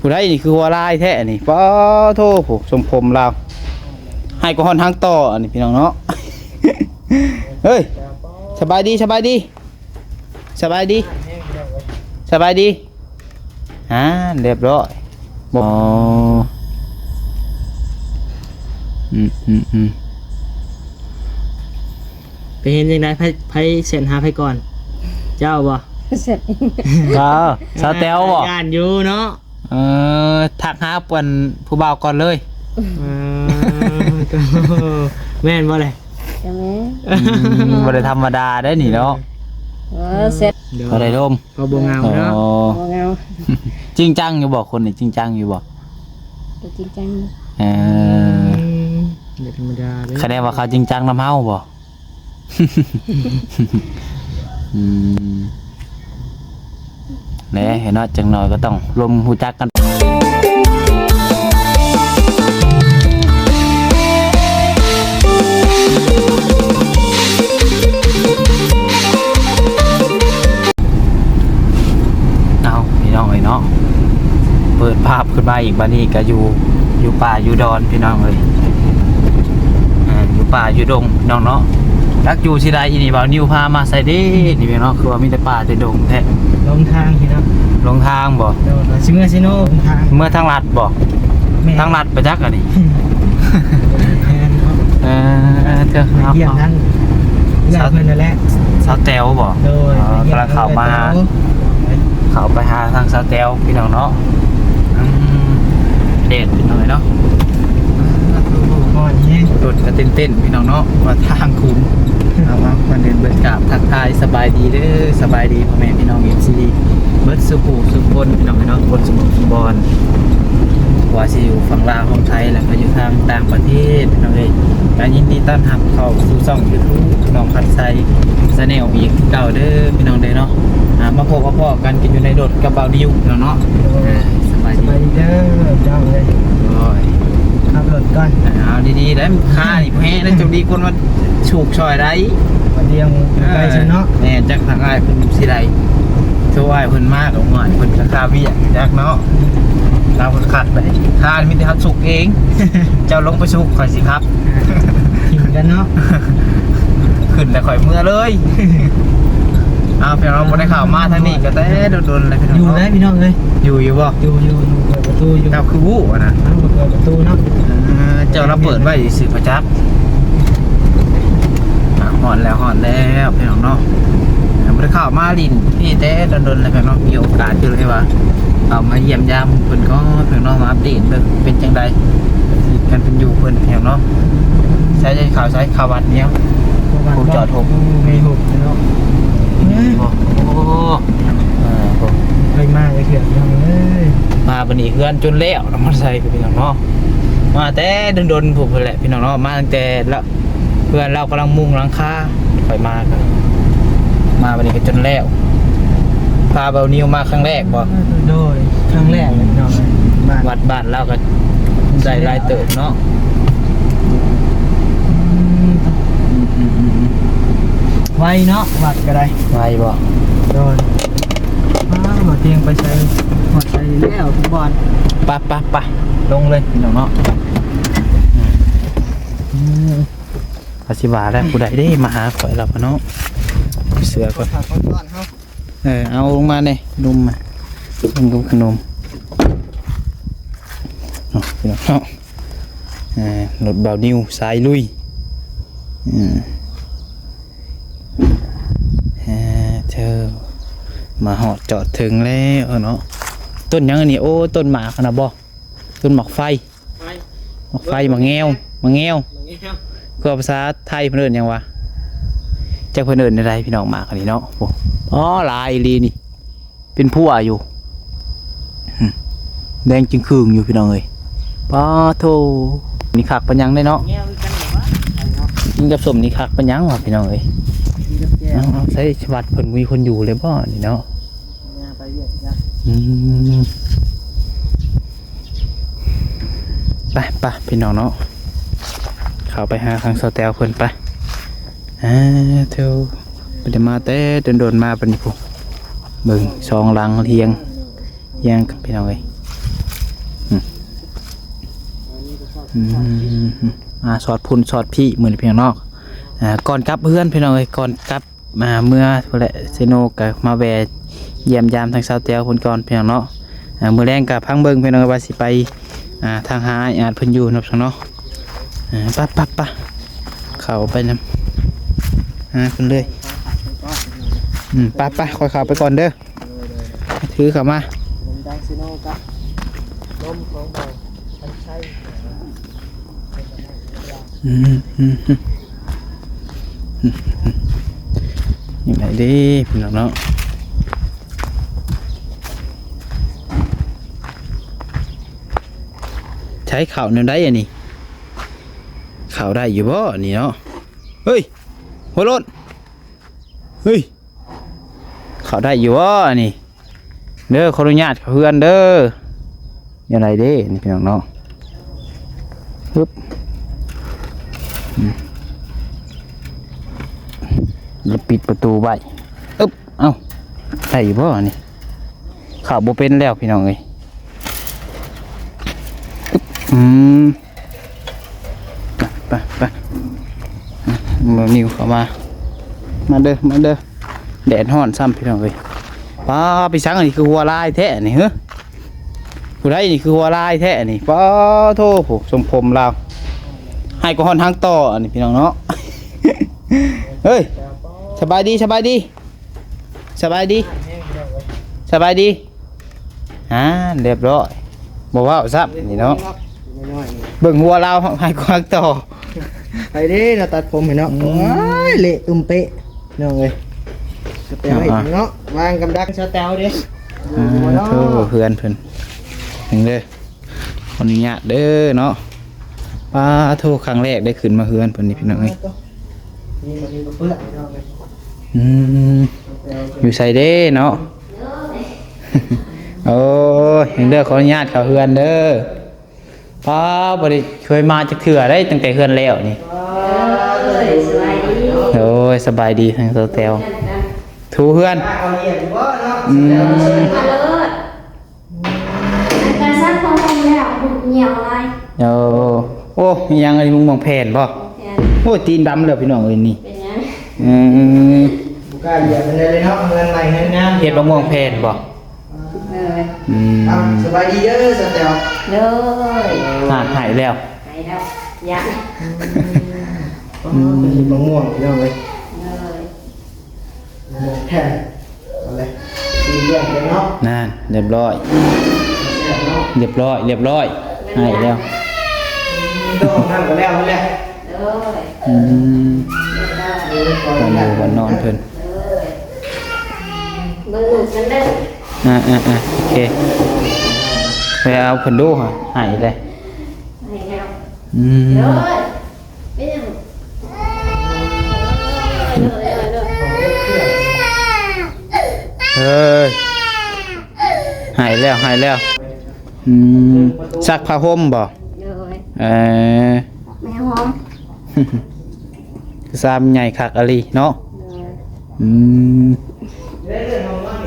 ຜູ້ໃດນີ້ ຄືຫົວລາຍແທ້ນີ້ ປາໂທ ໂອ້ ຊົງຜົມລາວ ໃຫ້ກໍຮອດຫາງຕໍ່ ອັນນີ້ພີ່ນ້ອງເນາະ. ເຮີ້ຍ ສະບາຍດີ ສະບາຍດີ ສະບາຍດີ ສະບາຍດີ. ອ່າ ຮຽບຮ້ອຍ. ອໍ ອືມໆໆ ໄປເຫັນຈັ່ງໃດ? ໃຜ ໃຜແຊັດຫາໃຜກ່ອນ? ເຈົ້າບໍ່? ແຊັດ ເອີ ສາວແຕວບໍ່? ຢ້ານຢູ່ເນາະ. ເອີ ທັກຫາເພິ່ນຜູ້ບ່າວກ່ອນເລີຍ. ເອີ ແມ່ນບໍ່ແຫຼະ? ກໍແມ່ນ. ອືມ ບໍ່ໄດ້ທຳມະດາເດ້ນີ້ເນາະ. ເອີ ແຊັດ ບໍ່ໄດ້ລົມ ກໍບໍ່ເຫງົາເນາະ. ອໍ ບໍ່ເຫງົາ. ຈິງຈັງຢູ່ບໍ່? ຄົນນີ້ຈິງຈັງຢູ່ບໍ່? ກໍຈິງຈັງຢູ່. ເອີ ອືມ ບໍ່ທຳມະດາເດ້. ຄະແນນວ່າເຂົາຈິງຈັງນຳເຮົາບໍ່? ອືມ ແຫຼະເນາະ ຈັກໜ້ອຍກໍຕ້ອງລົມຮູ້ຈັກກັນ. ເອົາ ພີ່ນ້ອງເອີຍເນາະ ເປີດພາບຂຶ້ນມາອີກ ບາດນີ້ກໍຢູ່ ຢູ່ປ່າຢູ່ດອນ ພີ່ນ້ອງເອີຍ. ອ່າ ຢູ່ປ່າຢູ່ດົງພີ່ນ້ອງເນາະ. ຈັກຢູ່ທີ່ໃດອີນີ້ ບ່າວນິວພາມາໃສເດ້ນີ້ພີ່ນ້ອງ ຄືວ່າມີແຕ່ປ່າແຕ່ດົງແທ້. ຫຼົງທາງພີ່ນ້ອງ. ຫຼົງທາງບໍ່? ໂດຍ ຊິເມືອເຊໂນ ຫຼົງທາງ. ເມືອທາງລັດບໍ່? ແມ່ນ. ທາງລັດໄປຈັກອັນນີ້. ແມ່ນເນາະ. ເອີ ເອີ ເອີ ມາຢ້ຽມທາງເອື້ອຍເພິ່ນນັ້ນແຫຼະ. ສາວແຕວບໍ່? ໂດຍ. ອໍ ກຳລັງເຂົ້າມາ ເຂົ້າໄປຫາທາງສາວແຕວພີ່ນ້ອງເນາະ. ອືມ ແດດພີ່ນ້ອງເອີຍເນາະ. ຮ້ອນແຮງ. ລົດກໍເຕັ້ນໆ ພີ່ນ້ອງເນາະ ວ່າທາງຂຸມ. ເອົາ ເອົາ ກ່ອນອື່ນເບິ່ງກາບທັກທາຍສະບາຍດີເດີ ສະບາຍດີພໍ່ແມ່ພີ່ນ້ອງ ເອັຟຊີ ເບິດສູ່ຜູ້ສູ່ຄົນ ພີ່ນ້ອງເອີຍເນາະ ຄົນສະໝຸດສະບອນ ວ່າຊິຢູ່ຝັ່ງລາວ ຝັ່ງໄທ ແລ້ວກໍຢູ່ທາງຕ່າງປະເທດ ພີ່ນ້ອງເອີຍ. ກໍຍິນດີຕ້ອນຮັບເຂົ້າສູ່ຊ່ອງຢູທູບ ນ້ອງພັດໄຊ Channel ອີກຄືເກົ່າເດີ ພີ່ນ້ອງເດີເນາະ. ອ່າ ມາພົບມາພໍ້ກັນ ກັນຢູ່ໃນລົດກັບບ່າວນິວເນາະ. ໂດຍ. ອ່າ ສະບາຍດີ ສະບາຍດີເດີ ເຈົ້າເອີຍ. ໂດຍ. ຂັບລົດກ່ອນ. ອ່າ ເອົາດີໆ ໄດ້ຄ່ານີ້ ແຮງໄດ້ ໂຊກດີ ຄົນມາ ສູກຊ່ອຍໄດ້ ບໍ່ດຽວໄປຊັ້ນເນາະ. ແມ່ນ ຈັກທາງອ້າຍເພິ່ນຊິໄດ້ ໂທອ້າຍເພິ່ນມາກໍ ໂອ້ຍ ເພິ່ນກໍຄາວຽກຈັກເນາະ. ລາວກໍຂັດໄດ້ ຄ່ານີ້ມີແຕ່ເຮົາສຸກເອງ ເຈົ້າລົງໄປສຸກ ຂ້ອຍຊິຂັບ ຖິ້ມກັນເນາະ. ຂຶ້ນແລ້ວຂ້ອຍເມືອເລີຍ. ເອົາ ພີ່ນ້ອງ ບໍ່ໄດ້ເຂົ້າມາທາງນີ້ກໍແຕ່ດົນໆ ແລ້ວ ພີ່ນ້ອງ. ຢູ່ໄດ້ພີ່ນ້ອງເອີຍ. ຢູ່ ຢູ່ບໍ່? ຢູ່ ຢູ່ ຢູ່ ເປີດປະຕູຢູ່. ເຈົ້າຄືຮູ້ນະ? ເອົາ ເປີດປະຕູເນາະ. ເອີ ເຈົ້າລະເປີດໄວ້ຊື່ໆ ບໍ່ຈັກ. ອ່ະ ຮອດແລ້ວ ຮອດແລ້ວ ພີ່ນ້ອງເນາະ. ເອີ ບໍ່ໄດ້ເຂົ້າມາຫຼິ້ນພີ້ແຕ່ດົນໆ ແລ້ວ ພີ່ນ້ອງເນາະ. ມີໂອກາດຢູ່ເລີຍວ່າ ເຂົ້າມາຢ້ຽມຢາມເພິ່ນກ່ອນ ພີ່ນ້ອງເນາະ ມາອັບເດດເບິ່ງເປັນຈັ່ງໃດ ການເປັນຢູ່ເພິ່ນ ພີ່ນ້ອງເນາະ. ໃຊ້ ໃຊ້ເຂົ້າ ໃຊ້ເຂົ້າວັດນີ້ ຜູ້ຈອດຮົບ ມີຮົບເນາະ. ເອີ ໂອ້ ເອີ ໂອ້ ເຄີຍມາຈັກເທື່ອ ພີ່ນ້ອງເອີຍ. ມາບັດນີ້ເຮືອນຈົນແລ້ວນະ ມາໃສ່ກັບ ພີ່ນ້ອງເນາະ. ມາແຕ່ດົນໆ ພຸ້ນແຫຼະ ພີ່ນ້ອງເນາະ. ມາຕັ້ງແຕ່ລະ ເຮືອນລາວກຳລັງມຸງຫຼັງຄາ ຂ້ອຍມາກໍ ມາບັດນີ້ກໍຈົນແລ້ວ. ພາບ່າວນິວມາຄັ້ງແລກບໍ່? ໂດຍ ຄັ້ງແລກເລີຍເນາະ. ບ້ານ ວັດບ້ານລາວກໍໄດ້ຫຼາຍເຕີບເນາະ. ອືມ ອືມ ອືມ ອືມ ໄວເນາະ ວັດກໍໄດ້. ໄວບໍ່? ໂດຍ. ອ້າວ ບໍ່ຕຽງໄປໃສ ຮອດໃສແລ້ວທຸກບ່ອນ. ໄປ ໄປ ໄປ ລົງເລີຍພີ່ນ້ອງເນາະ. ອືມ ອືມ ກໍຊິວ່າແລ້ວ ຜູ້ໃດເດ້ມາຫາຂ້ອຍແລ້ວເນາະ. ເສື້ອກ່ອນ ເອີ ເອົາລົງມາແດ່ ໜຸ່ມ ມາ ຂະໜົມ ຂະໜົມ ເນາະ ພີ່ນ້ອງເນາະ. ເອີ ລົດບ່າວນິວສາຍລຸຍ. ອືມ ເອີ ເທີ ມາຮອດຈອດເຖິງແລ້ວເນາະ. ຕົ້ນຫຍັງອັນນີ້? ໂອ້ ຕົ້ນໝາກຫັ້ນນະບໍ່? ຕົ້ນໝາກໄຟ ໄຟ ໝາກໄຟ ໝາກແງວ ໝາກແງວ ໝາກແງວ. ຄືພາສາໄທເພິ່ນເອີ້ນຫຍັງວະ? ຈັກເພິ່ນເອີ້ນແນວໃດພີ່ນ້ອງ ໝາກອັນນີ້ເນາະ. ໂອ້ ອໍ ຫຼາຍອີ່ຫຼີນີ້ ເປັນພົວຢູ່. ຫຶ ແດງຈຶ່ງຄຶ່ງຢູ່ພີ່ນ້ອງເອີຍ. ປາໂທ ນີ້ຄັກປານຫຍັງເດ້ເນາະ. ແງວຄືກັນແຫຼະວະ ກິນກັບສົ້ມນີ້ຄັກປານຫຍັງວະພີ່ນ້ອງເອີຍ. ກິນກັບແຈ່ວ. ເອົາ ເອົາ ໃສ່ວັດເພິ່ນມີຄົນຢູ່ແລ້ວບໍ່ນີ້ເນາະ? ຍ່າງໄປວຽກຈັກ. ອືມ ໄປ ໄປ ພີ່ນ້ອງເນາະ ເຂົ້າໄປຫາທາງສາວແຕວເພິ່ນໄປ. ອ່າ ເທີ ບໍ່ໄດ້ມາແຕ່ດົນໆ ມາປານນີ້ພຸ້ນ. ເບິ່ງສອງຫຼັງລຽງ ຮຽງກັນ ພີ່ນ້ອງເອີຍ. ອືມ ອ່າ ສອດພຸ້ນສອດພີ້ ມື້ນີ້ພີ່ນ້ອງເນາະ. ອ່າ ກ່ອນກັບເຮືອນພີ່ນ້ອງເອີຍ ກ່ອນກັບ ອ່າ ເມືອພຸ້ນແຫຼະ ເຊໂນ ກໍມາແວ່ຢ້ຽມຢາມທາງສາວແຕ້ວເພິ່ນກ່ອນພີ່ນ້ອງເນາະ. ອ່າ ມື້ແລງກໍພັງເບິ່ງພີ່ນ້ອງວ່າຊິໄປ ອ່າ ທາງຫາອ້າຍອາດເພິ່ນຢູ່ເນາະ ເນາະ. ອ່າ ໄປໆໆ ເຂົ້າໄປນຳ ຫາເພິ່ນເລີຍ. ອືມ ໄປໆ ຂ້ອຍເຂົ້າໄປກ່ອນເດີ. ຖືເຂົ້າມາ ລົມດັງຊິໂນກັບລົມຂອງເບົາທັນໄຊ. ອືມ ອືມ ອືມ ອືມ ນີ້ໄດ້ເດ້ພີ່ນ້ອງເນາະ. ໃຊ້ເຂົ້າແນວໃດອັນນີ້ ເຂົ້າໄດ້ຢູ່ບໍ່ອັນນີ້ເນາະ? ເຮີ້ຍ ຫົວໂລ້ນ ເຮີ້ຍ ເຂົ້າໄດ້ຢູ່ບໍ່ອັນນີ້? ເດີ ຂໍອະນຸຍາດເຂົ້າເຮືອນເດີ. ແນວໃດເດ້ນີ້ພີ່ນ້ອງເນາະ? ຮຶບ ອືມ ແລ້ວປິດປະຕູໄວ້. ອຶບ ເອົ້າ ໄດ້ຢູ່ບໍ່ອັນນີ້? ເຂົ້າບໍ່ເປັນແລ້ວພີ່ນ້ອງເອີຍ. ອຶບ ອືມ ໄປ ໄປ ມາ ມີວເຂົ້າມາ ມາເດີ ມາເດີ. ແດດຮ້ອນຊ້ຳພີ່ນ້ອງເອີຍ. ປ້າ ໄປສັງອັນນີ້ຄືຫົວລາຍແທ້ນີ້ ເຮີ ຜູ້ໃດນີ້ຄືຫົວລາຍແທ້ນີ້? ປ້າໂທ້ ຜູ້ຊົງຜົມລາວ ໃຫ້ກໍຮອດຫາງຕໍ່ອັນນີ້ພີ່ນ້ອງເນາະ. ເຮີ້ຍ ສະບາຍດີ ສະບາຍດີ ສະບາຍດີ ສະບາຍດີ. ອ່າ ຮຽບຮ້ອຍ ບໍ່ເວົ້າຊ້ຳນີ້ເນາະ. ເບິ່ງຫົວລາວໃຫ້ກວາງຕໍ່ ໄປເດ້ເນາະ ຕັດຜົມໃຫ້ເນາະ. ອືມ ໂອ້ຍ ເລະຕຸ່ມເປະນ້ອງເອີຍ. ສະແຕວ ອ່າ ເນາະ ວາງກຳດັກສະແຕວເດ້. ອ່າ ຢູ່ບໍ່ເນາະ ໂອ້ ເຮືອນເພິ່ນ ເບິ່ງເດີ ຂໍອະນຸຍາດເດີເນາະ. ປ້າໂທ້ ຄັ້ງແລກໄດ້ຂຶ້ນມາເຮືອນເພິ່ນນີ້ພີ່ນ້ອງເອີຍ. ນີ້ມັນມີກະເປື້ອນພີ່ນ້ອງເອີຍ. ອືມ ຢູ່ໃສເດ້ເນາະ? ໂອ້ຍ ເດີ ຂໍອະນຸຍາດເຂົ້າເຮືອນເດີ. ປ້າ ບໍ່ໄດ້ເຄີຍມາຈັກເທື່ອເດ້ ຕັ້ງແຕ່ເຮືອນແລ້ວນີ້. ໂດຍ ສະບາຍດີທາງສາວແຕ້ວ. ຖູເຮືອນ ອືມ ກະຊັກຜ້າຫົ່ມແລ້ວ ຫຽວຫຼາຍ. ໂອ້ ໂອ້ ອີຫຍັງອັນນີ້ ມະມ່ວງແຜ່ນບໍ່? ແຜ່ນ. ໂອ້ຍ ຕີນດຳແລ້ວພີ່ນ້ອງເອີຍນີ້. ເປັນຫຍັງ? ອືມ ບໍ່ກ້າຢຽບປານໃດເລີຍເນາະ ເຮືອນໃໝ່ເຮືອນງາມ. ເຮັດມະມ່ວງແຜ່ນບໍ່? ເອີຍ ອືມ ເອົ້າ ສະບາຍດີເດີສາວແຕ້ວ. ໂດຍ ຫາກໃຫ້ແລ້ວ ໃຫ້ແລ້ວ ຢາກ ອືມ ອືມ ເປັນມະມ່ວງພີ່ນ້ອງເອີຍ. ໂດຍ ມະມ່ວງແຜ່ນ ເອົາເລີຍ ຊິລ້ຽງເລີຍເນາະ. ນັ້ນ ຮຽບຮ້ອຍ ແຊບເນາະ ຮຽບຮ້ອຍ ຮຽບຮ້ອຍ ໃຫ້ແລ້ວ. ອືມ ຕ້ອງທຳກໍແລ້ວຫັ້ນແຫຼະ. ໂດຍ ອືມ ເອີຍ ບ່ອນຢູ່ບ່ອນນອນເພິ່ນ. ໂດຍ ເບິ່ງລູກກັນເດີ. ອ່າໆໆ ໂອເຄ ໄປເອົາເພິ່ນດູຫະ ໃຫ້ເລີຍ ໃຫ້ແລ້ວ. ອືມ ໂດຍ ເປັນຫຍັງ? ເອີຍ ໃຫ້ແລ້ວ ໃຫ້ແລ້ວ. ອືມ ຊັກຜ້າຫົ່ມບໍ່? ໂດຍ ເອີ ແມ່ຫອມ ຊາມໃຫຍ່ຄັກອີ່ຫຼີເນາະ. ໂດຍ ອືມ ນອ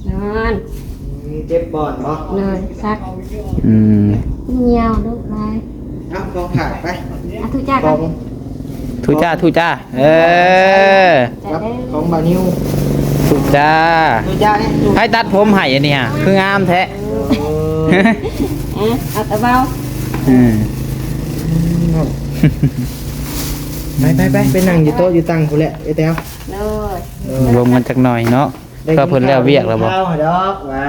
ນ ອືມ ເຈັບບ່ອນບໍ່? ໂດຍ ຊັກ ອືມ ຍ່ຽວດຸຫຼາຍ. ເອົາ ຂອງຝາກໄປ ອ່ະ ທຸຈ້າກ່ອນ ທຸຈ້າ ທຸຈ້າ ເອີ ຂອງບ່າວນິວ ທຸຈ້າ ທຸຈ້ານີ້ ໃຜຕັດຜົມໃຫ້ອັນນີ້ຫະ ຄືງາມແທ້. ເອີ ເອົາຕາເບົາ ອືມ ໄປໆໆ ໄປນັ່ງຢູ່ໂຕະຢູ່ຕັ່ງພຸ້ນແຫຼະ ເອີແຕ້ວ. ໂດຍ ລົມກັນຈັກໜ່ອຍເນາະ. ເພື່ອເພິ່ນແລ້ວວຽກແລ້ວບໍ່? ດອກວ່າ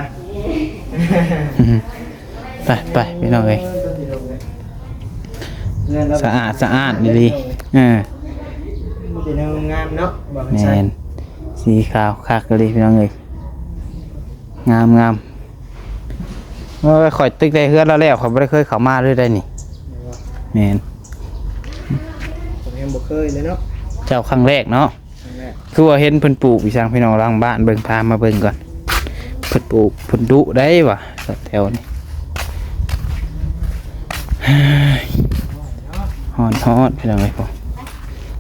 ໄປໆ ພີ່ນ້ອງເອີຍ ສະອາດສະອ້ານດີໆ. ເອີ ມີແຕ່ແນວງາມເນາະ ແມ່ນ ສີຂາວຄັກອີ່ຫຼີພີ່ນ້ອງເອີຍ ງາມໆ. ເອີ ຂ້ອຍຕຶກແຕ່ເຮືອນລາວແລ້ວ ຂ້ອຍບໍ່ໄດ້ເຄີຍເຂົ້າມາເລີຍໄດ໋ນີ້. ແມ່ນ ຂ້ອຍຍັງບໍ່ເຄີຍເລີຍເນາະ ເຈົ້າຄັ້ງແລກເນາະ. ຄືວ່າເຫັນເພິ່ນປູກອີ່ສັງພີ່ນ້ອງ ຫຼັງບ້ານເບິ່ງ ພາມາເບິ່ງກ່ອນ ເພິ່ນປູກ ເພິ່ນດຸໄດ໋ວ່າແຖວນີ້. ຮອດ ຮອດ ພີ່ນ້ອງເອີຍ ໂອ້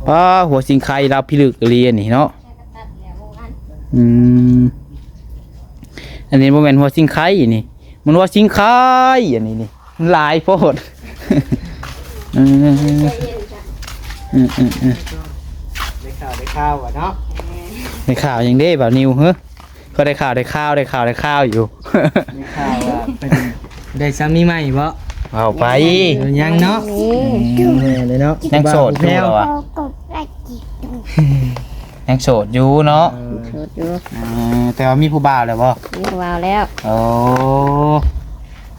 ປ້າ ຫົວຊິງໄຄລາວພິລຶກອີ່ຫຼີອັນນີ້ເນາະ. ອືມ ອັນນີ້ບໍ່ແມ່ນຫົວຊິງໄຄນີ້ ມັນຫົວຊິງໄຄ ອັນນີ້ນີ້ ມັນຫຼາຍໂພດ. ເອີ ໃຈເຢັນຊະ ເອີໆ ໄດ້ຂ່າວ ໄດ້ຂ່າວວ່າເນາະ ໄດ້ຂ່າວຫຍັງເດ້ບ່າວນິວ ເຮີ້? ກໍໄດ້ຂ່າວ ໄດ້ຂ່າວ ໄດ້ຂ່າວ ໄດ້ຂ່າວຢູ່ ໄດ້ຂ່າວວ່າເພິ່ນໄດ້ສາມີໃໝ່ບໍ່? ເວົ້າໄປ ຍັງເນາະ ອືມ ເອີ ເນາະ ຍັງໂສດຢູ່ແລ້ວວ່າ ຍັງໂສດຢູ່ເນາະ ເອີ ໂສດຢູ່ ເອີ ແຕ່ວ່າມີຜູ້ບ່າວແລ້ວບໍ່? ມີຜູ້ບ່າວແລ້ວ ໂອ້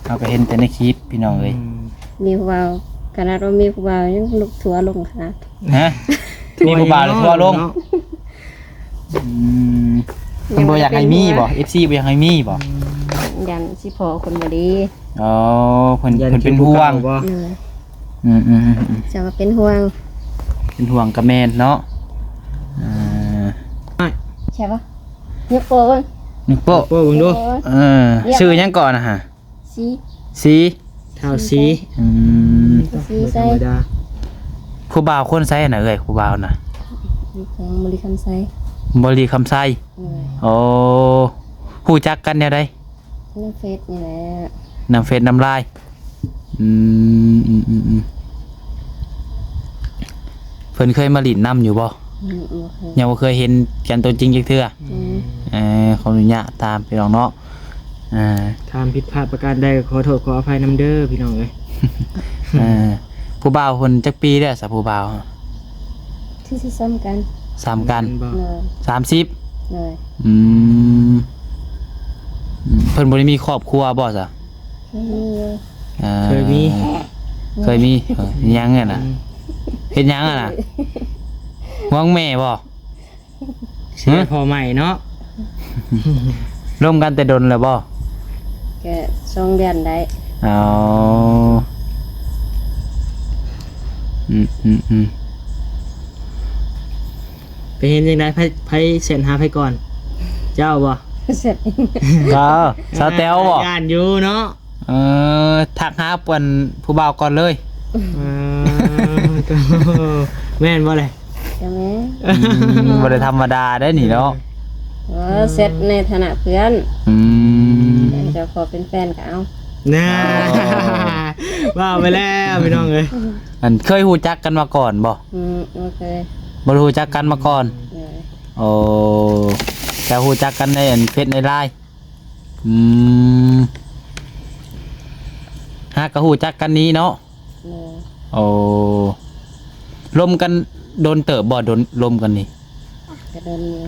ເຮົາກໍເຫັນແຕ່ໃນຄລິບພີ່ນ້ອງເອີຍ ອືມ ມີຜູ້ບ່າວ ຂະໜາດວ່າມີຜູ້ບ່າວຍັງລຸກທົວລົງຂະໜາດ ຮະ? ມີຜູ້ບ່າວແລ້ວທົວລົງ ອືມ ເພິ່ນບໍ່ຢາກໃຫ້ມີບໍ່? ເອັຟຊີບໍ່ຢາກໃຫ້ມີບໍ່? ຢ້ານຊິພໍຄົນບໍ່ດີ ອໍ ເພິ່ນ ຢ້ານ ເພິ່ນເປັນຫ່ວງ ເອີ ອືມໆໆ ຈະວ່າເປັນຫ່ວງ ເປັນຫ່ວງກໍແມ່ນເນາະ ເອີ ໃຊ່ບໍ່? ຍົກໂປ້ເບິ່ງ ຍົກໂປ້ ໂປ້ເບິ່ງດູ ເອີ ຊື່ຫຍັງກ່ອນນະຫະ? ສີ ສີ ທ້າວສີ ອືມ ສີໃສ ບໍ່ທຳມະດາ ຜູ້ບ່າວຄົນໃສນະເອື້ອຍ ຜູ້ບ່າວນະ? ຢູ່ແຂວງບໍລິຄຳໄຊ ບໍລິຄຳໄຊ ເອີ ໂອ້ ຮູ້ຈັກກັນແນວໃດ? ນຳເຟສນີ້ແຫຼະ ນຳເຟສນຳລາຍ ອືມ ອືມໆໆ ເພິ່ນເຄີຍມາຫຼິ້ນນຳຢູ່ບໍ່? ອືມ ບໍ່ເຄີຍ ຍັງບໍ່ເຄີຍເຫັນກັນຕົວຈິງຈັກເທື່ອ ອືມ ເອີ ຂໍອະນຸຍາດຖາມພີ່ນ້ອງເນາະ ເອີ ຖ້າຜິດພາດປະການໃດ ຂໍໂທດຂໍອະໄພນຳເດີພີ່ນ້ອງເອີຍ ເອີ ຜູ້ບ່າວເພິ່ນຈັກປີແລ້ວຊະ ຜູ້ບ່າວ? ຄືຊິສ່ຳກັນ ສ່ຳກັນ ໂດຍ ສາມສິບ ໂດຍ ອືມ ອືມ ເພິ່ນບໍ່ໄດ້ມີຄອບຄົວບໍ່ຊະ? ເຄີຍມີຢູ່ ເອີ ເຄີຍມີ ເຄີຍມີ ເອີ ຍັງຫັ້ນນະ ອືມ ເຮັດຫຍັງຫັ້ນນະ? ຫ່ວງແມ່ບໍ່? ເສຍພໍ່ໃໝ່ເນາະ ລົມກັນແຕ່ດົນແລ້ວບໍ່? ກະສອງເດືອນໄດ້ ອໍ ອືມໆໆ ໄປເຫັນຈັ່ງໃດ? ໃຜ ໃຜແຊັດຫາໃຜກ່ອນ? ເຈົ້າບໍ່? ແຊັດ ເອີ ສາວແຕວບໍ່? ຢ້ານຢູ່ເນາະ ເອີ ທັກຫາອັນຜູ້ບ່າວກ່ອນເລີຍ ເອີ ໂອ້ ແມ່ນບໍ່ແຫຼະ? ກະແມ່ນ ອືມ ບໍ່ໄດ້ທຳມະດາເດ້ນີ້ເນາະ ເອີ ເອີ ແຊັດໃນຖານະເພື່ອນ ອືມ ເຈົ້າຂໍເປັນແຟນກະເອົາ ນາ ອໍ ເວົ້າໄປແລ້ວພີ່ນ້ອງເອີຍ ອັນເຄີຍຮູ້ຈັກກັນມາກ່ອນບໍ່? ອືມ ບໍ່ເຄີຍ ບໍ່ໄດ້ຮູ້ຈັກກັນມາກ່ອນ ເອີ ໂອ້ ຈະຮູ້ຈັກກັນໃນອັນເຟສໃນລາຍ ອືມ ຫາກະຮູ້ຈັກກັນນີ້ເນາະ ໂດຍ ໂອ້ ລົມກັນດົນເຕີບບໍ່? ດົນ ລົມກັນນີ້ ກະດົນຢູ່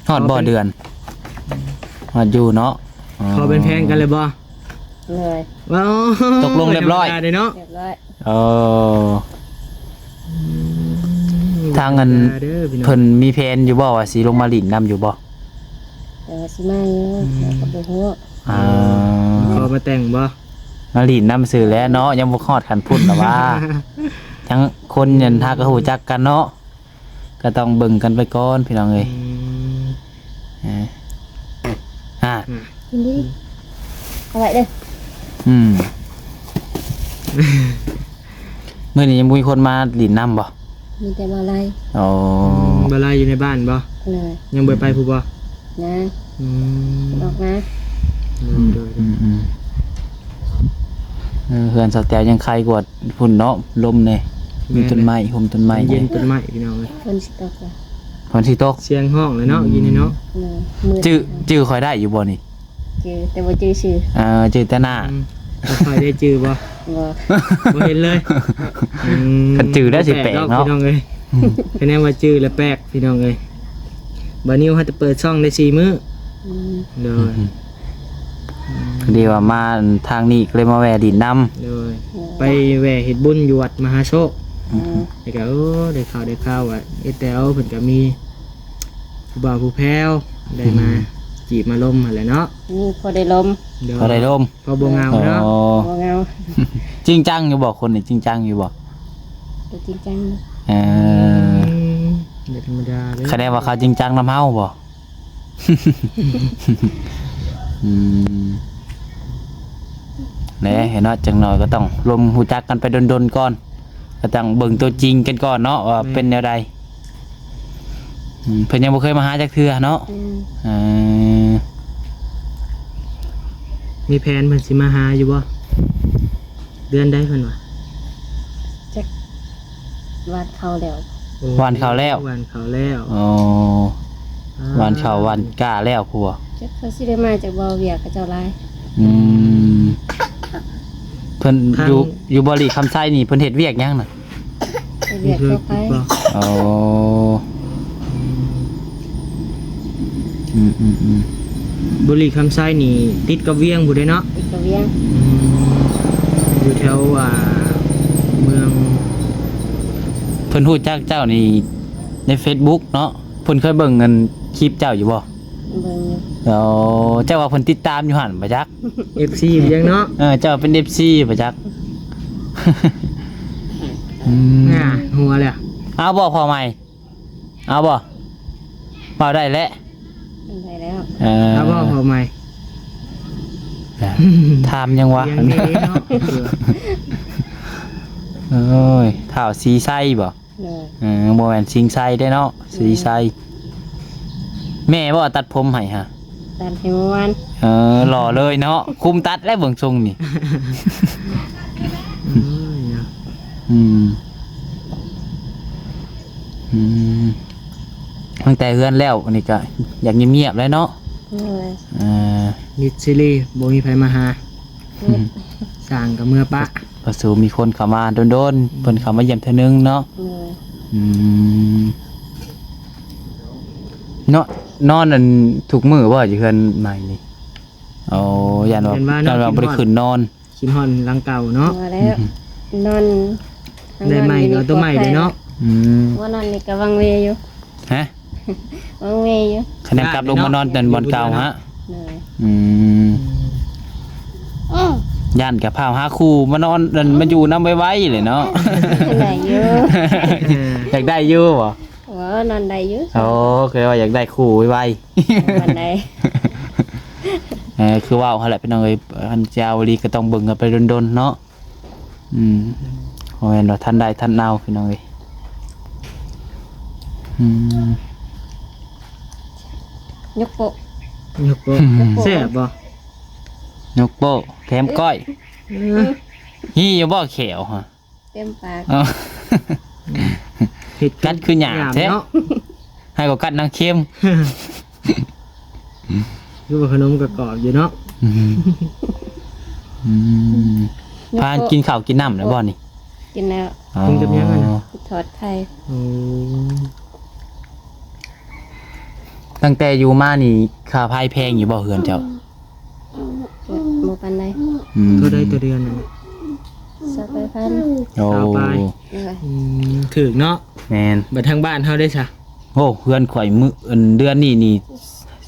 ຮອດບໍ່ເດືອນ? ຮອດຢູ່ເນາະ ອໍ ຂໍເປັນແຟນກັນເລີຍບໍ່? ເລີຍ ວ້າວ ຕົກລົງຮຽບຮ້ອຍ ທຳມະດາເດ້ເນາະ ຮຽບຮ້ອຍ ເອີ ອືມ ທາງອັນ ທຳມະດາເດີພີ່ນ້ອງ ເພິ່ນມີແຜນຢູ່ບໍ່ວ່າຊິລົງມາຫຼິ້ນນຳຢູ່ບໍ່? ແຕ່ວ່າຊິມາຢູ່ ອືມ ແຕ່ກໍບໍ່ຮູ້ ອ່າ ຂໍມາແຕ່ງບໍ່? ມາຫຼິ້ນນຳຊື່ແຫຼະເນາະ ຍັງບໍ່ຮອດຂັ້ນພຸ້ນລະວ່າ ທັງຄົນນັ້ນຫາກະຮູ້ຈັກກັນເນາະ ກະຕ້ອງເບິ່ງກັນໄປກ່ອນພີ່ນ້ອງເອີຍ ອືມ ເອີ ອ່າ ອືມ ຍິນດີ ເອົາໄວ້ເດີ ອືມ ມື້ນີ້ຍັງບໍ່ມີຄົນມາຫຼິ້ນນຳບໍ່? ມີແຕ່ບ່າວໄລ ອໍ ອືມ ບ່າວໄລຢູ່ໃນບ້ານບໍ່? ໂດຍ ຍັງບໍ່ໄປຜູ້ບໍ່? ຍັງ ອືມ ອອກມາ ໂດຍ ອືມ ໂດຍ ອືມ ອືມ ເອີ ເຮືອນສາວແຕວຍັງໄຄກວ່າພຸ້ນເນາະ ລົມແດ່ ມີຕົ້ນໄມ້ ຮົ່ມຕົ້ນໄມ້ ເຢັນຕົ້ນໄມ້ພີ່ນ້ອງເອີຍ ຝົນຊິຕົກລະ ຝົນຊິຕົກ ສຽງຮ້ອງແຫຼະເນາະ ອືມ ຢູ່ນີ້ເນາະ ເອີ ຈື່ ຈື່ຂ້ອຍໄດ້ຢູ່ບໍ່ນີ້? ຈື່ ແຕ່ບໍ່ຈື່ຊື່ ເອີ ຈື່ແຕ່ໜ້າ ອືມ ແລ້ວຂ້ອຍໄດ້ຈື່ບໍ່? ບໍ່ ບໍ່ເຫັນເລີຍ ອືມ ຄັນຈື່ແລ້ວຊິແປກເນາະ ພີ່ນ້ອງເອີຍ ອືມ ຄະແນນວ່າຈື່ແລ້ວແປກພີ່ນ້ອງເອີຍ ບ່າວນິວຫາແຕ່ເປີດຊ່ອງໄດ້ສີ່ມື້ ອືມ ໂດຍ ອືມ ພໍດີວ່າມາທາງນີ້ກໍເລີຍມາແວ່ຫຼິ້ນນຳ ໂດຍ ໂດຍ ໄປແວ່ເຮັດບຸນຢູ່ວັດມະຫາໂຊກ ອືມ ແລ້ວກໍ ໂອ້ ໄດ້ຂ່າວ ໄດ້ຂ່າວວ່າເອແຕວເພິ່ນກໍມີ ຜູ້ບ່າວຜູ້ແພວໄດ້ມາ ອືມ ຈີບມາລົມຫັ້ນແຫຼະເນາະ ມີພໍໄດ້ລົມ ໂດຍ ພໍໄດ້ລົມ ພໍບໍ່ເຫງົາເນາະ ອໍ ບໍ່ເຫງົາ ຈິງຈັງຢູ່ບໍ່? ຄົນນີ້ຈິງຈັງຢູ່ບໍ່? ກໍຈິງຈັງ ເອີ ອືມ ບໍ່ທຳມະດາເດ້ ຄະແນນວ່າເຂົາຈິງຈັງນຳເຮົາບໍ່? ອືມ ແຫຼະເນາະ ຈັ່ງໜ້ອຍກໍຕ້ອງລົມຮູ້ຈັກກັນໄປດົນໆກ່ອນ ກໍຕ້ອງເບິ່ງຕົວຈິງກັນກ່ອນເນາະ ວ່າ ແມ່ນ ເປັນແນວໃດ ອືມ ເພິ່ນຍັງບໍ່ເຄີຍມາຫາຈັກເທື່ອເນາະ ອືມ ເອີ ມີແຜນເພິ່ນຊິມາຫາຢູ່ບໍ່? ເດືອນໃດເພິ່ນວ່າ? ຈັກ ຫວ່ານເຂົ້າແລ້ວ. ໂອ້ ຫວ່ານເຂົ້າແລ້ວ. ຫວ່ານເຂົ້າແລ້ວ. ອໍ ອ່າ ຫວ່ານເຂົ້າຫວ່ານກ້າແລ້ວພຸ້ນ. ຈັກເຂົາຊິໄດ້ມາຈາກບໍ່ ວຽກເຂົາເຈົ້າຫຼາຍ. ອືມ ເພິ່ນ ທາງ ຢູ່ ຢູ່ບໍລິຄຳໄຊນີ້ ເພິ່ນເຮັດວຽກຫຍັງນະ? ເຮັດວຽກທົ່ວໄປ. ອໍ ອືມ ອືມ ອືມ ອືມ ບໍລິຄຳໄຊນີ້ຕິດກັບວຽງພຸ້ນເດ້ເນາະ? ຕິດກັບວຽງ. ອືມ ຢູ່ແຖວ ອ່າ ເມືອງ. ເພິ່ນຮູ້ຈັກເຈົ້ານີ້ໃນເຟສບຸກເນາະ? ເພິ່ນເຄີຍເບິ່ງອັນຄລິບເຈົ້າຢູ່ບໍ່? ເບິ່ງຢູ່. ໂອ້ ເຈົ້າວ່າເພິ່ນຕິດຕາມຢູ່ຫັ້ນບໍ່ຈັກ? ເອັຟຊີຢູ່ຫຍັງເນາະ? ເອີ ເຈົ້າເປັນເອັຟຊີບໍ່ຈັກ? ອືມ ອ່າ ຫົວແລ້ວ. ເອົາບໍ່ພໍ່ໃໝ່? ເອົາບໍ່? ເວົ້າໄດ້ແຫຼະ. ໄດ້ແລ້ວ. ເອີ ເອົາບໍ່ພໍ່ໃໝ່? ຖາມຫຍັງວະ? ຍັງດີເນາະ. ໂອ້ຍ ທ້າວສີໄຊບໍ່? ໂດຍ. ເອີ ບໍ່ແມ່ນສິງໄຊເດ້ເນາະ ສີໄຊ. ແມ່ບໍ່ຕັດຜົມໃຫ້ຫະ? ຕັດໃຫ້ເມື່ອວານ. ເອີ ຫຼໍ່ເລີຍເນາະ ຄຸມຕັດແລ້ວເບິ່ງຊົງນີ້. ໂອ້ຍ ອືມ ອືມ ຕັ້ງແຕ່ເຮືອນແລ້ວນີ້ກະຢາກງຽບໆແຫຼະເນາະ. ໂດຍ. ເອີ ມິດຊີລີ ບໍ່ມີໃຜມາຫາ. ສ້າງກໍເມືອປະ. ປະສູມີຄົນເຂົ້າມາດົນໆ ເພິ່ນເຂົ້າມາຢ້ຽມເທື່ອໜຶ່ງເນາະ. ເອີ ອືມ ເນາະ ນອນອັນທຸກມື້ບໍ່ ຢູ່ເຮືອນໃໝ່ນີ້? ໂອ້ ຢ້ານວ່າ ຢ້ານວ່າບໍ່ໄດ້ຂຶ້ນນອນ ຄິດຮອດຫຼັງເກົ່າເນາະ. ວ່າແລ້ວ ອືມ ນອນ ໄດ້ໃໝ່ກໍເອົາຕົວໃໝ່ເດ້ເນາະ. ອືມ ວ່ານອນນີ້ກໍວັງເວຢູ່. ຮະ? ວັງເວຢູ່. ຄັນຍັງກັບລົງມານອນແຕ່ບ່ອນເກົ່າຫະ? ໂດຍ. ອືມ ຢ້ານກະພາຫາຄູ່ມານອນ ມາຢູ່ນຳໄວໆເລີຍເນາະ. ໄດ້ຢູ່. ຢາກໄດ້ຢູ່ບໍ່? ໂອ້ ນອນໄດ້ຢູ່. ໂອ້ ຄືວ່າຢາກໄດ້ຄູ່ໄວໆ. ປານໃດ? ເອີ ຄືເວົ້າຫັ້ນແຫຼະພີ່ນ້ອງເອີຍ ຄັນຈະເອົາອີ່ຫຼີກໍຕ້ອງເບິ່ງກັນໄປດົນໆເນາະ. ອືມ ບໍ່ແມ່ນວ່າທັນໄດ້ທັນເອົາພີ່ນ້ອງເອີຍ. ອືມ ຍົກໂປະ ຍົກໂປະ. ແຊບບໍ່? ຍົກໂປ້ ແຖມກ້ອຍ. ເອີ ຮີ້ຢູ່ບໍ່ແຂ້ວຫະ? ເຕັມປາກ. ເອີ ເຮັດ ກັດຄືຫຍາບແທ້ເນາະ. ໃຫ້ກໍກັດນາງເຄັມ. ຄືວ່າຂະໜົມກໍກອບຢູ່ເນາະ. ອືມ ອືມ ພາກິນເຂົ້າກິນນ້ຳແລ້ວບໍ່ນີ້? ກິນແລ້ວ. ອໍ ກິນກັບຫຍັງຫັ້ນນະ? ທອດໄຂ່. ໂອ້ ຕັ້ງແຕ່ຢູ່ມານີ້ ຄ່າໄຟແພງຢູ່ບໍ່ເຮືອນເຈົ້າ? ບໍ່ປານໃດ. ອືມ ເທົ່າໃດຕໍ່ເດືອນນະ? ຊາວປາຍພັນ. ໂອ້ ຊາວປາຍ. ໂດຍ. ອືມ ຖືກເນາະ. ແມ່ນ. ບັດທາງບ້ານເຮົາເດ້ຊະ? ໂອ້ ເຮືອນຂ້ອຍມື້ ອັນ ເດືອນນີ້ນີ້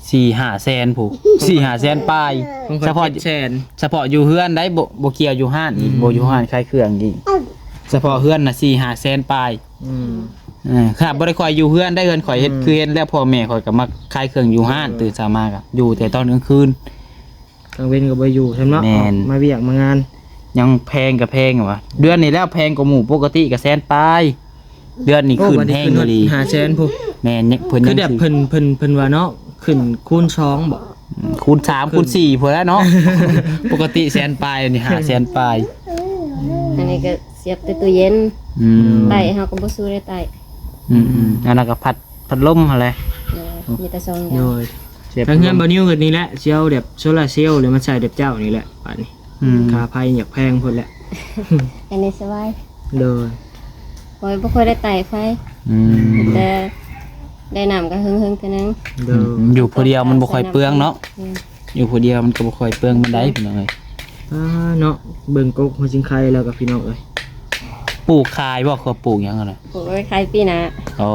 ສີ່ຫ້າແສນພຸ້ນ ສີ່ຫ້າແສນປາຍ. ຂອງຂ້ອຍ ສະເພາະ ເຈັດແສນ ສະເພາະຢູ່ເຮືອນໄດ໋ ບໍ່ ບໍ່ກ່ຽວຢູ່ຮ້ານອີກ. ອືມ ບໍ່ຢູ່ຮ້ານຂາຍເຄື່ອງອີກ. ສະເພາະເຮືອນນະ ສີ່ຫ້າແສນປາຍ. ອືມ ເອີ ຂະໜາດບໍ່ໄດ້ຄ່ອຍຢູ່ເຮືອນໄດ໋ ເຮືອນຂ້ອຍເຮັດ ອືມ ຄືເຮັດແລ້ວ ພໍ່ແມ່ຂ້ອຍກໍມາຂາຍເຄື່ອງຢູ່ຮ້ານ. ອືມ ຕື່ນເຊົ້າມາກໍຢູ່ແຕ່ຕອນກາງຄືນ. ກາງເວັນກໍບໍ່ຢູ່ຊ້ຳເນາະ. ແມ່ນ. ອອກມາວຽກມາງານ. ຍັງແພງກໍແພງຫວາ ເດືອນນີ້ແລ້ວແພງກວ່າໝູ່. ປົກກະຕິກໍແສນປາຍ ເດືອນນີ້ຂຶ້ນແຮງອີ່ຫຼີ. ໂອ້ ບັດນີ້ຂຶ້ນຮອດຫ້າແສນພຸ້ນ. ແມ່ນ. ເພິ່ນ ຄືແບບເພິ່ນ ເພິ່ນ ເພິ່ນວ່າເນາະ ຂຶ້ນຄູນສອງບໍ? ອືມ ຄູນສາມ ຄູນສີ່ພຸ້ນແຫຼະເນາະ. ປົກກະຕິແສນປາຍ ອັນນີ້ຫ້າແສນປາຍ. ອັນນີ້ກໍສຽບແຕ່ຕູ້ເຢັນ. ອືມ ໄຕ້ເຮົາກໍບໍ່ສູ້ໄດ້ໄຕ້. ອືມ ອືມ ອັນນັ້ນກໍພັດ ພັດລົມຫັ້ນແຫຼະ. ເອີ ມີແຕ່ສອງຢ່າງ. ໂດຍ. ທາງເຮືອນບ່າວນິວກໍນີ້ແຫຼະ ຊິເອົາແບບໂຊລາເຊວ ຫຼືມາໃສ່ແບບເຈົ້ານີ້ແຫຼະບາດນີ້. ອືມ ຄ່າໄຟຢາກແພງພຸ້ນແຫຼະ. ອັນນີ້ສະບາຍ. ໂດຍ. ຂ້ອຍບໍ່ຄ່ອຍໄດ້ໄຕ້ໄຟ. ອືມ ແຕ່ໄດ້ນ້ຳກໍເຮິງໆເທື່ອໜຶ່ງ. ໂດຍ. ອືມ ຢູ່ຜູ້ດຽວມັນບໍ່ຄ່ອຍເປືອງເນາະ. ແມ່ນ. ຢູ່ຜູ້ດຽວມັນກໍບໍ່ຄ່ອຍເປືອງປານໃດ ພີ່ນ້ອງເອີຍ. ອ່າ ເນາະ ເບິ່ງກົກຫົວຊິງໄຄແລ້ວກໍ ພີ່ນ້ອງເອີຍ. ປູກຂາຍບໍ່? ເຂົາປູກຫຍັງຫັ້ນນະ? ປູກໄວ້ຂາຍປີໜ້າ. ໂອ້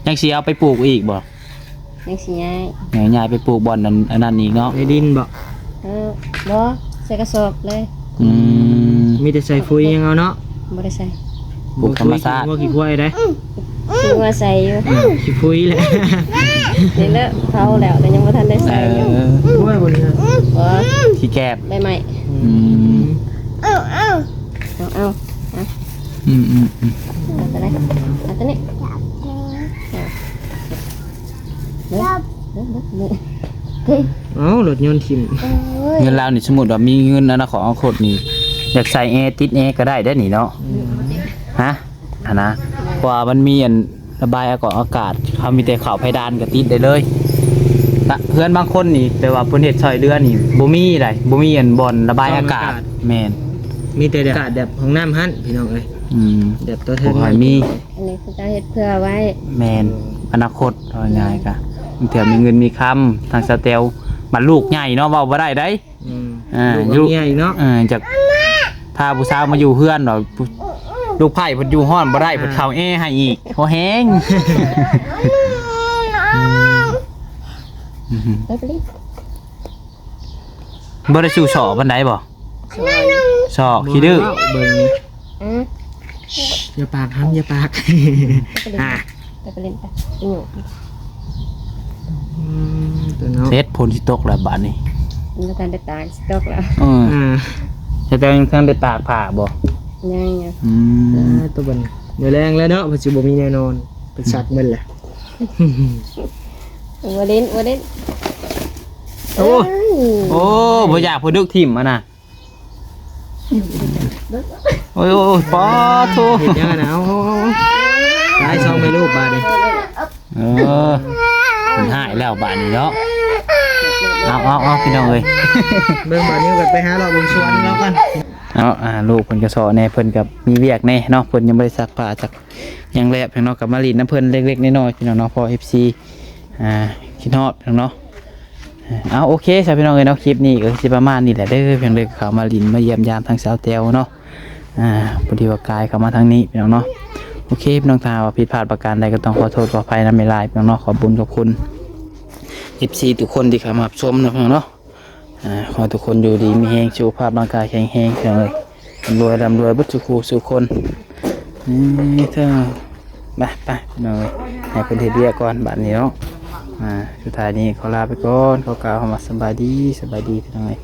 ຍັງຊິເອົາໄປປູກອີກບໍ່? ຍັງຊິຍ້າຍ. ເອີ ຍ້າຍໄປປູກບ່ອນອັນ ອັນນັ້ນອີກເນາະ. ໃນດິນບໍ່? ເອີ ບໍ່ ໃສ່ກະສອບເລີຍ. ອືມ ມີແຕ່ໃສ່ຝຸ່ນຢ່າງເດີເນາະ. ບໍ່ໄດ້ໃສ່. ປູກທຳມະຊາດ. ຂີ້ງົວຂີ້ຄວາຍເດ້. ອືມ ຂີ້ງົວໃສ່ຢູ່. ອືມ ຂີ້ຝຸ່ນແຫຼະ. ນີ້ແຫຼະເຜົາແລ້ວ ແຕ່ຍັງບໍ່ທັນໄດ້ໃສ່ຢູ່. ເອີ ໂອ້ຍ ບໍ່ເຫຼືອ. ບໍ່ ຂີ້ແກບ ໃບໄມ້. ອືມ ອືມ ເອົາ ເອົາ ເອົາ ອືມ ອືມ ອືມ ເອົາຕົວໃດ? ເອົາຕົວນີ້. ເອົາ ລົດຍົນຖິ້ມ. ໂອ້ຍ ເງິນລາວນີ້ ສົມມຸດວ່າມີເງິນອະນາຄົດນີ້ ຢາກໃສ່ແອ ຕິດແອກໍໄດ້ເດ້ນີ້ເນາະ. ອືມ ຮະ ຫັ້ນນະ ເພາະວ່າມັນມີອັນລະບາຍອາກອນອາກາດ ເຮົາມີແຕ່ເຂົ້າເພດານກໍຕິດໄດ້ເລີຍ. ລະເຮືອນບາງຄົນນີ້ ແບບວ່າເພິ່ນເຮັດຊ່ອຍເຫຼືອນີ້ ບໍ່ມີໃດ ບໍ່ມີອັນບ່ອນລະບາຍອາກາດ. ຊ່ອງລະບາຍອາກາດ ແມ່ນ ມີແຕ່ແບບ ອາກາດແບບຫ້ອງນ້ຳຫັ້ນ ພີ່ນ້ອງເອີຍ. ອືມ ແບບຕົວແທນ ບໍ່ຄ່ອຍມີ. ອັນນີ້ເຂົາເຈົ້າເຮັດເພື່ອໄວ້ ແມ່ນ ອະນາຄົດ ເວົ້າງ່າຍໆ ກະ ແມ່ນ ເທື່ອມີເງິນມີຄຳ ທາງສາວແຕວ ບັດລູກໃຫຍ່ເນາະ ເວົ້າບໍ່ໄດ້ໃດ. ອືມ ອ່າ ລູກ ລູກເມຍອີກເນາະ. ເອີ ຈາກ ພາຜູ້ສາວມາຢູ່ເຮືອນເນາະ ລູກໃພ້ເພິ່ນຢູ່ຮ້ອນບໍ່ໄດ້ ອ່າ ເພິ່ນເຂົ້າແອໃຫ້ອີກ ພໍແຮງ. ອືມ ໄປ ໄປ ບໍ່ໄດ້ສູ້ສໍ້ປານໃດບໍ່? ສໍ້ ຂີ້ດື້ ເບິ່ງນີ້. ອືມ ຢ່າປາກ ຫຳ ຢ່າປາກ. ອ່າ ໄປ ໄປຫຼິ້ນໄປ ໄປຫຍັງ? ອືມ ຕົວເນາະ ເສັດ ຝົນຊິຕົກແລ້ວບາດນີ້. ຍັງບໍ່ທັນໄດ້ຕາກ ຊິຕົກແລ້ວ. ເອີ ອ່າ ແຕ່ ແຕ່ຍັງບໍ່ທັນໄດ້ຕາກຜ້າບໍ່? ຍັງຢູ່. ອືມ ອ່າ ຕົວບັດນີ້ ມື້ແລງແລ້ວເນາະ ເພິ່ນຊິບໍ່ມີແນວນອນ ເພິ່ນຊັກໝົດແລ້ວ. ບໍ່ຫຼິ້ນ ບໍ່ຫຼິ້ນ. ໂອ້ຍ ເອີຍ ໂອ້ ບໍ່ຢາກ ເພິ່ນດຶກຖິ້ມຫັ້ນນະ. ໂອ້ຍ ໂອ້ຍ ໂອ້ຍ ປາໂທ ເຮັດຫຍັງຫັ້ນນະ? ເອົາ ເອົາ ເອົາ ຕາຍສອງແມ່ລູກບາດນີ້. ເອີ ເພິ່ນຮ້າຍແລ້ວບາດນີ້ເນາະ. ເອົາ ເອົາ ເອົາ ພີ່ນ້ອງເອີຍ ເບິ່ງບາດນີ້ກໍໄປຫາເລາະເບິ່ງສວນລາວກ່ອນ. ເອົາ ອ່າ ລູກເພິ່ນກໍເຊາະແດ່ ເພິ່ນກໍມີວຽກແດ່ເນາະ ເພິ່ນຍັງບໍ່ໄດ້ຊັກຜ້າຊັກຫຍັງແລ້ວ ພີ່ນ້ອງ ກໍມາຫຼິ້ນນຳເພິ່ນເລັກໆນ້ອຍໆ ພີ່ນ້ອງເນາະ ເພາະ ເອັຟຊີ ອ່າ ຄິດຮອດ ພີ່ນ້ອງເນາະ. ເອົາ ໂອເຄຊະພີ່ນ້ອງເອີຍເນາະ ຄລິບນີ້ກໍຊິປະມານນີ້ແຫຼະເດີ ພຽງເດີເຂົ້າມາຫຼິ້ນມາຢ້ຽມຢາມທາງສາວແຕວເນາະ. ອ່າ ພໍດີວ່າກາຍເຂົ້າມາທາງນີ້ພີ່ນ້ອງເນາະ. ໂອເຄພີ່ນ້ອງ ຖ້າວ່າຜິດພາດປະການໃດກໍຕ້ອງຂໍໂທດຂໍອະໄພນຳຫຼາຍໆ ພີ່ນ້ອງເນາະ. ຂອບບຸນຂອບຄຸນ ເອັຟຊີ ທຸກຄົນທີ່ເຂົ້າມາຮັບຊົມເນາະ ພີ່ນ້ອງເນາະ. ອ່າ ຂໍໃຫ້ທຸກຄົນຢູ່ດີມີແຮງ ສຸຂະພາບຮ່າງກາຍແຂງແຮງ ພີ່ນ້ອງເອີຍ ຮ່ຳລວຍ ຮ່ຳລວຍເບິດສູ່ຄູ່ສູ່ຄົນ. ນີ້ເດີ ໄປ ໄປ ພີ່ນ້ອງເອີຍ ໃຫ້ເພິ່ນເຮັດວຽກກ່ອນບາດນີ້ເນາະ. ອ່າ ສຸດທ້າຍນີ້ຂໍລາໄປກ່ອນ ຂໍກ່າວຄຳວ່າສະບາຍດີ ສະບາຍດີ ພີ່ນ້ອງເອີຍ.